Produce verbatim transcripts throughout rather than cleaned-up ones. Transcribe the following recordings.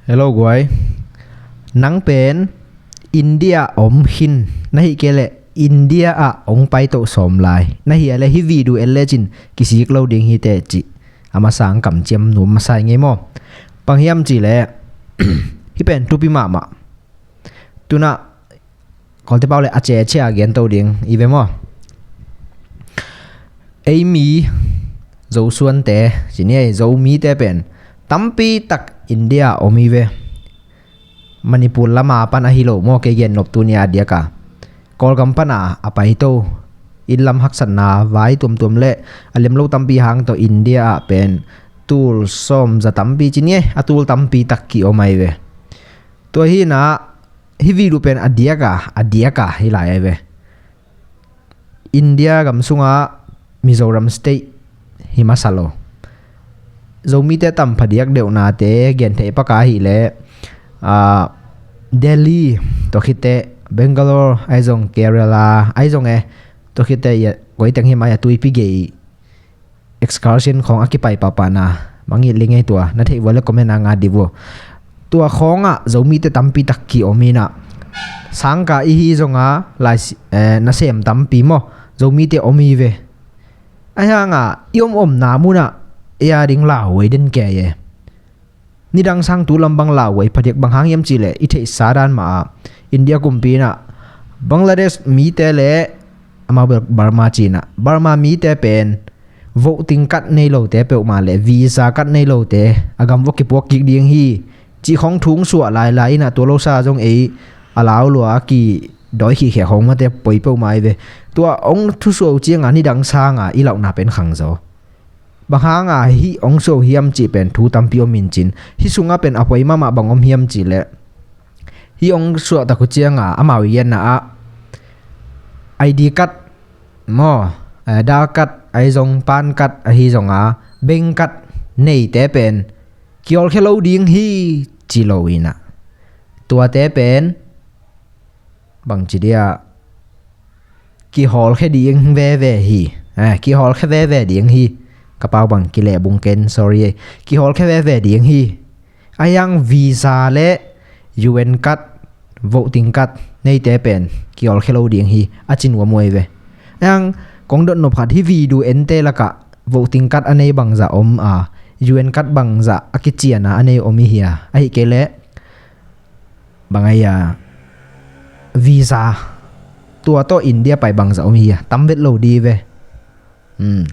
Hello guai. Nang pen India om khin na hih kei leh India ah hong paito sawm lai na hih a leh hih video en lecin kisik lo ding hi teh ci. A masa hong kamciam nuam masa i ngei maw? Bang hiam cih leh hih pen thupi mahmah. Tunah kolte pau le a cece a gento ding i ve maw? Ei mi Zosuante ci ni ei, Zomite pen tampi tak India om i ve. Manipur lama pan ahi lo maw, kei gen nop tuni a diaka Kawlgam pana a paito, inn lam haksatna vai tuamtuam le a lem lo tampi hang tawh India ah pen tul sawm za tampi ci ni ei, a tul tampi tak ki om ai ve. Tua hi na hih video pen a diaka a diaka hi lai ai ve. India gam sunga Mizoram state hi masa lo. Zomite tam phadiak deuhnate gentheih paka hi leh Delhi, tua khite Bangalore, aizong Kerala, aizong e, tua khite koiteng hi mai a tuipi gei excursion khawng a kipai pahpahna mangngilh lingei tua na theih vua le comment a nga di vua. Tua khawngah Zomite tampi tak ki om inah sangka i hi zonga lai nasem tampi maw Zomite om i ve. Ahi hanga i om omna munah ei a ding lauhuai den kei e. Nidang sang tu lam bang lauhuai phadiak bang hang hiam cih leh i theihsa dan mah ah India kumpi inah Bangladesh mite le amau bel Burma cinah Burma mite pen voting card nei lote peuhmah le visa card nei lote a gam vua kipuak kik ding hi cih khawng thu hong suah lailai inah tua losa zong ei a lau lua a ki dawi khihkhia khawng mate poi peuhmah i ve. Tua hong thusuah uh cianga nidang sanga i lauhna pen khangzaw. Bang hanga hih hong suah uh hiam cih pen thu tampi om in cin hih sungah pen a poi mahmah bang om hiam cih leh hih hong suahtak uh cianga amau i genna ah I D card maw, Aadhaar card aizong PAN card ahi zonga bank card neite pen kihawlkhia lo ding hi ci lo inah tuate pen bangci dia kihawlkhia ding veve hi. Kihawlkhia veve ding hi. Ka pau bang kilehbung ken, sorry. Kihawlkhia veve ding hi. Ahi hang visa le U N card, voting card neite pen kihawlkhia lo ding hi a ci nuam uh ai ve. Ahi hang kong dot nop khat hih video ente lakah voting card a nei bangzah om a, U N card bangzah a kiciana a nei om i hia? Ahi kei leh bang ai a visa tua tawh India pai bangzah om i hia? Tam vet lo di ve.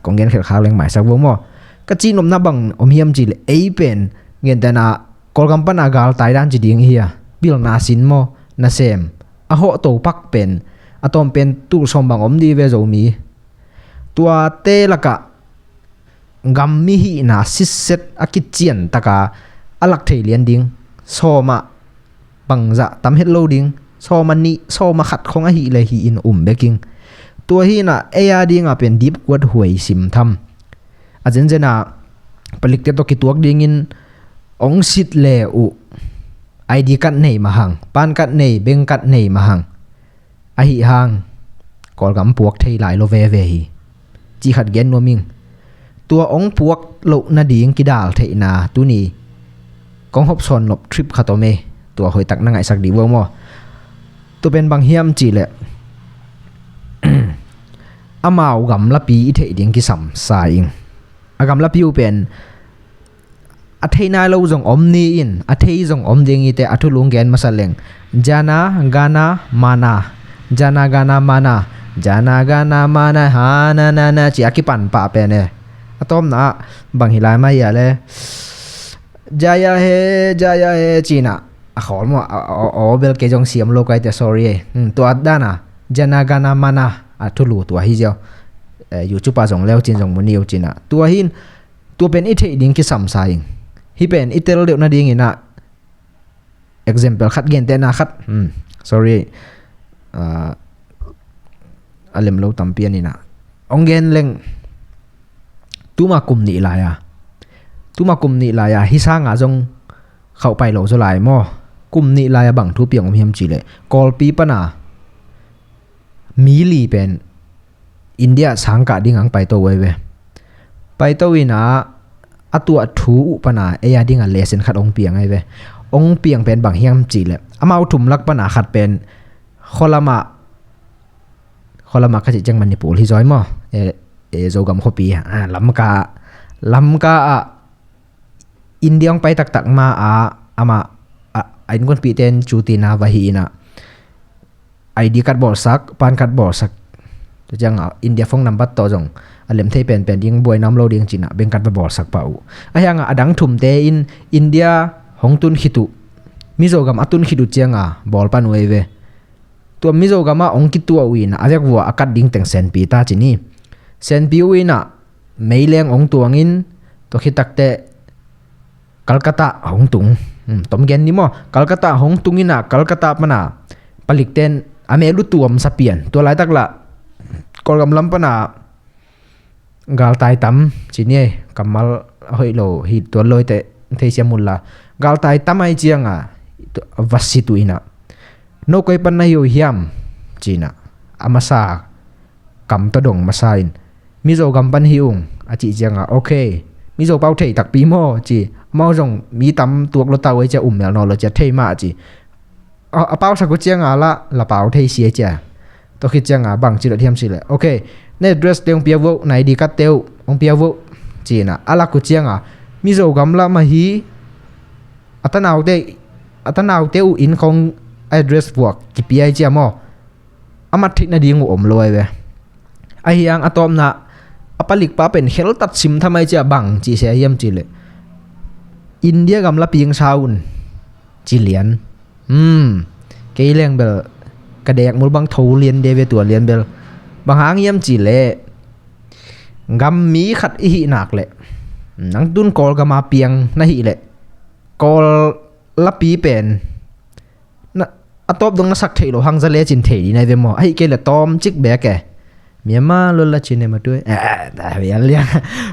Kong gen khelkhak leng maisak vo maw? Ka cihnopna bang om hiam cih leh ei pen gentehna Kawlgam pana galtai dan ci ding i hia? Pilna sin maw? Nasem a hawh topak pen a tawm pen tul sawm bang om di ve Zomi. Tuate lakah gam mi hihna sitset a kician taka a lak thei lian ding sawmah bangzah tam het lo ding, sawmah nih sawmah khat khong ahih leh hi in um beking. Tua hinah ei a dinga pen dipkuat huai simtham a zenzena palikte tawh kituak dingin ong sit le uh I D card nei mahang, PAN card nei, bank card nei mahang. Ahi hang Kawlgam puak thei lai lo veve hi. Cih khat gen nuam ing. Tua ong puak loh nading kidal theihna tuni kong hopsawn nop trip khat om e. Tua hoihtak na ngaihsak dih vo maw? Tua pen bang hiam cih leh amau gamlapi i theih ding kisam sa ing. A gamlapi uh pen a thei nai lo zong om ni in, a thei zong om ding i te a thulu gen masa leng. Jana gana mana, jana gana mana, jana gana mana, ha na na na ci a kipan pah pen e. A tawmna ah bang hi lai mah hia le, jaya he, jaya he cinah a khawl maw? Aw bel kei zong siam lo kai te, sorry e. Tua dana jana gana mana a thulu tua hi ziau. YouTube ah zong leu cin zong mu ni uh cinah tua hin. Tua pen i theih ding kisam sa ing. Hih pen i tel deuh nadinginah example khat, gentehna khat, sorry, a lem lo tampi aninah ong gen leng. Tuma kum nih lai-a, tuma kum nih lai-a hih sanga zong khauh pai lo zaw lai maw? Kum nih lai-a bang thu piang om hiam cih leh Kawlpi pana mi li pen India sangkah ding ang paito uh ai ve. Paito inah a tuah thu uh pana ei a dinga lesson khat ong piang ai ve. hong piang pen bang hiam cih leh, amau thum lak pana khat pen khualamah, khualamah ka cih ciang Manipur hi zaw maw, e, e, Zogam khuapi, a, Lamka, Lamka ah India hong pai taktak ma a, amah, a, a innkuanpihte in cu tina va hi inah, I D card bawlsak, PAN card bawlsak. Tua ciangah India phone number tawh zong a lem thei penpen ding, buaina om lo ding cinah bank card va bawlsak pah uh. Ahi hangah a dang thumte in India hong tun khit uh, Mizogam a tun khit uh ciangah bawl pan uh ei ve. Tua Mizogamah hong kituah uh inah a vekvua a kat ding teng senpi ta ci ni. Senpi uh inah meileng hong tuangin, tua khit takteh Calcutta hong tung. Hmm, tom gen ni maw? Calcutta hong tung inah, Calcutta pana palikten a mel uh tuam sa pian. Tua laitak lah Kawlgam lam pana galtai tam ci ni ei, kammal a hoih lo hi tuan lo hi teh, theisiam unla. Galtai tam ai ciangah va sit uh inah, no koi pan na hi uh hiam cinah, a masa kam tawh dong masa in, Mizogam pan hi ung a cih ciangah, ok, Mizo pau thei takpi maw ci. Amau zong mi tam tuak lo ta uh ei cia, um mel naw lo cia, thei mah ci. A, a pausak uh ciangah lah la pau thei sia cia. Tua khit ciangah bang ci dot hiam cih leh, ok, na address te hong pia vo, na I D card te uh hong pia vo cinah a lak uh ciangah, Mizogam lah mah hi, a tanaute, a tanaute uh inn khong address vuak kipia ai cia maw, a mat theih nading uh om lo ai ve. Ahi hang a tawpna, a palikpa pen kheltat sim tham ai cia, bang cih sia hiam cih leh, India gam la pingsa un ci lian. Hmm. Kei leng bel ka dek mul bang tho lian de ve tua lian bel. Bang hang hiam cih leh, gam mi khat i hih nak leh, nang tun Kawlgam a piang na hih leh, Kawl lapi pen na, a tawp dong na sak theih loh hang za lecin thei ding nai ve maw? Ahih kei leh tawm cik bek e. Myanmar lol la chin e ma tuai. Eh, eh, dah, bial liang.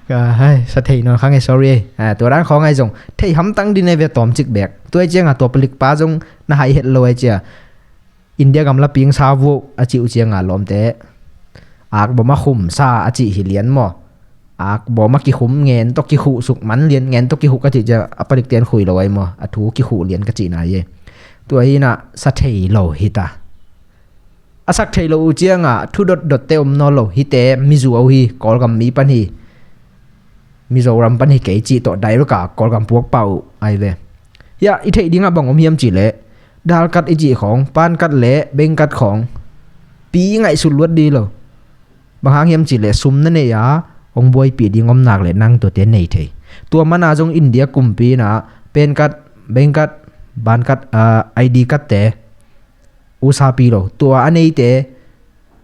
Ka, hai, sa thei nawn khang e, sorry e. Ah, tua dan khawng ai zong thei hamtang ding nai ve, tawm cik bek. Tua ai ciangah tua palikpa zong na hai het lo ai cia. India gam la pingsa vuak a cih uh ciangah lawmte, ak bawm a khumsa a cih hi lian maw? Ak bawm a kikhum, ngen tawh kikhuh suk man lian, ngen tawh kikhuh ka cih ciang a palikte in khui lo ai maw? A thu kikhuh lian ka cihna hi e. Tua hi inah sa thei lo hi ta. A sak thei lo uh ciangah thu dotdotte om nawn lo, hihte mizuau hi, Kawlgam mi pan hi. Mizoram pan hi kei cih tawh direct a Kawlgam puak pah uh ai ve. Hiah i theih dingah bang om hiam cih leh, dal card i cih khawng, PAN card le bank card khawng pi ngaihsut luat ding lo. Bang hang hiam cih leh sum na neih a hong buaipih ding om nak leh nang tuate nei thei. Tua mana zong India kumpi inah PAN card, bank card, PAN card, ah, I D card te usapi lo. Tua a neite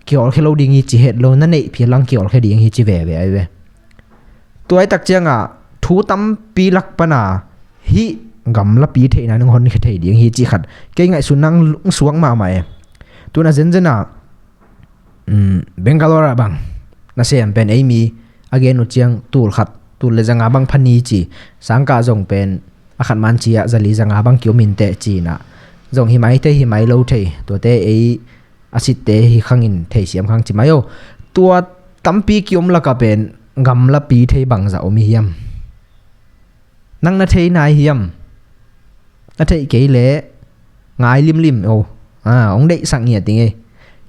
kihawlkhia lo ding hi ci het lo, na neih phial lang kihawlkhia ding hi ci veve ai ve. Tua ai tak ciangah thu tampi lak pana hih gam lapi theihna nung honkhia thei ding hi cih khat kei ngaihsun nang lungsuak mahmah e. Tuna zenzen ah, um, Bangalore ah bang nasem pen ei mi a gen uh ciang tul khat, tul le zanga bang pha ni ci, sangkah zong pen a khat man ci ah zali zanga bang kiom in teh ci inah, zong hi mai thei hi mai lo thei, tuate ei a sitte hi khangin theisiam khang ci mai o. Tua tampi kiom lakah pen gam lapi thei bangzah om i hiam? Nang na thei nai hiam? Na theih kei leh ngai limlim o. Ah, hong deihsak ngiat ding e.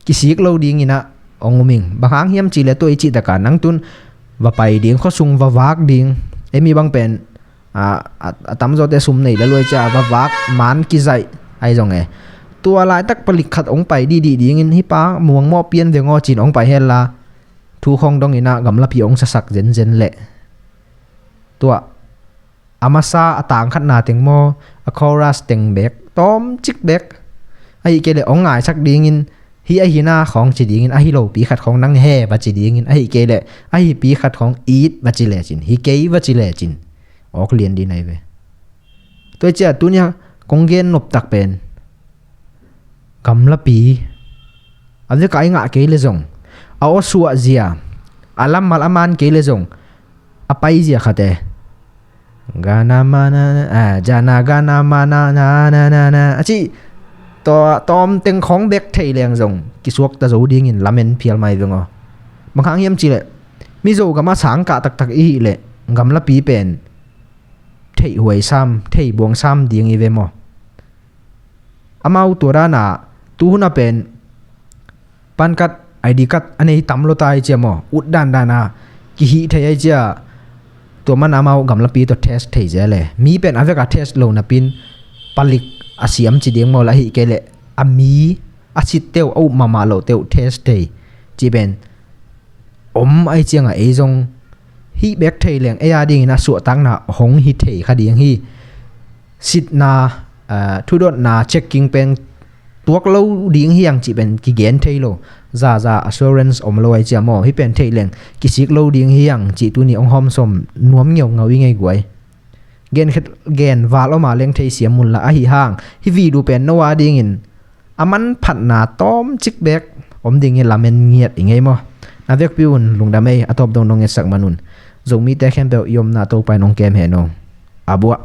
Kisik lo ding inah hong um ing. Bang hang hiam cih leh tua i cih takah nang tun va pai ding, khuasung va vak ding. Ei mi bang pen, ah, a, a tamzawte sum nei la luai cia va vak, man kizaih ai zong e. Tua laitak palik khat hong pai dihdih dingin, hih pa muangmawh pian veng aw cin hong pai hel la, thu khawng dong inah gam lapi hong sasak zenzen leh, tua a masa a tang khatna teng maw, a chorus teng bek tawm cik bek. Ahih kei leh hong ngaisak dingin, hih ahi na khawng ci dingin, ahi lopi khat khawng nang he va ci dingin, ahih kei leh ahipi khat khawng it va ci lecin, hi kei va ci lecin awk lian ding nai ve. Tua cia tunia kong gen noptak pen gam lapi a vekah i ngah kei le zong, a awsuah zia, a lammal a man kei le zong, a pai zia khate, gana mana, ah, jana gana mana, na, na, na, na, a ci, tawm teng khawng bek thei leng zong kisuakta zo dingin lamen phial mai veng aw. Bang hang hiam cih leh, Mizo gam a sangkah taktak i hih leh gam lapi pen theih huai sam, thei buang sam ding i ve maw? Amau tua dana tuhuna pen pan card, I D card a nei tam lo ta i cia maw? Ut dan dana kihih thei i cia, tua man amau gamlapi tawh test thei zel e. Mi pen a veka test lo napin palik a siam ci ding maw, la hi kei leh a mi a sit teuh, a up mahmah lo teuh test thei ci pen om ai cianga ei zong hih bek thei leng ei a dingin a suahtakna hong hi thei kha ding hi. Sitna, ah, thudotna checking pen tuak lo ding hiang cih pen kigen thei lo. Zaza assurance om lo ai cia maw? Hih pen thei leng kisik lo ding hiang cih tuni hong hawmsawm nuam ngeungau i ngei guai. Gen khet, gen val om a leng thei siam mun la ahi hang, hih video pen no a dingin a manphatna tawmcik bek om dingin lamen ngiat i ngei maw? Na vekpi un lungdam ei, a tawp dong nong ngetsak man un. Zomite khempeuh i omna Topa in hong kem hen aw. A buah.